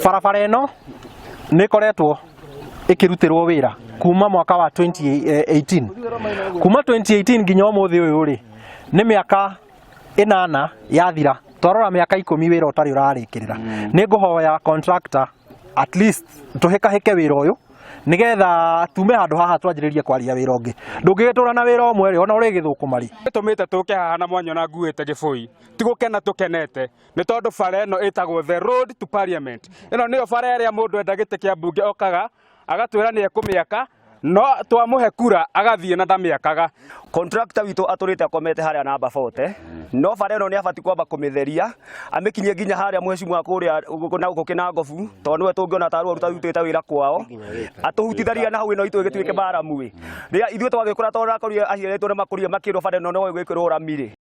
Barabara ĩno nĩ ĩkoretwo ĩkĩrutĩrwo wĩra kuma mwaka wa 2018. Kuma 2018 nginya ũmũthĩ ũyũ rĩ, nĩ mĩaka ĩnana yathira. Twarora mĩaka 10 wĩra ũtarĩ ũrarĩkĩrĩra. Nĩ ngũhoya contractor at least tũhĩkahĩke wĩra ũyũ nĩgetha tume handũ haha twanjĩrĩrie kwaria wĩra ũngĩ. Ndũngĩgĩtũra na wĩra ũmwe rĩ, ona ũrĩgĩthũkũma rĩ. Gĩtũmĩte tũke haha na mwanyona nguĩte gĩbũi ti gũkena tũkenete, nĩ tondũ bara ĩno ĩtagwo the road to parliament. Ĩno nĩyo bara ĩrĩa mũndũ enda gĩtĩ kĩa mbunge okaga agatwĩra nĩ ekũmĩaka, no twamũhe kura agathiĩ na ndamĩakaga. Contractor witũ atũrĩte akomete harĩa namba 40, no bara ĩno nĩ abatiĩ kwamba kũmĩtheria amĩkinyie nginya harĩa mũhecimu wa kũrĩa na gũkũ Kĩnangobu, tondũ nĩwe tũngĩona ta rũa rũtarutĩte wĩra kwao, atũhutitharia na hau ĩno itũ ĩgĩtuĩke maramu ĩ. Rĩrĩa ithuĩ twagĩkũra tondũ akorire aciarĩtwo nĩ makũrire makĩrwo bara ĩno no ĩgwĩkĩrwo rami rĩ.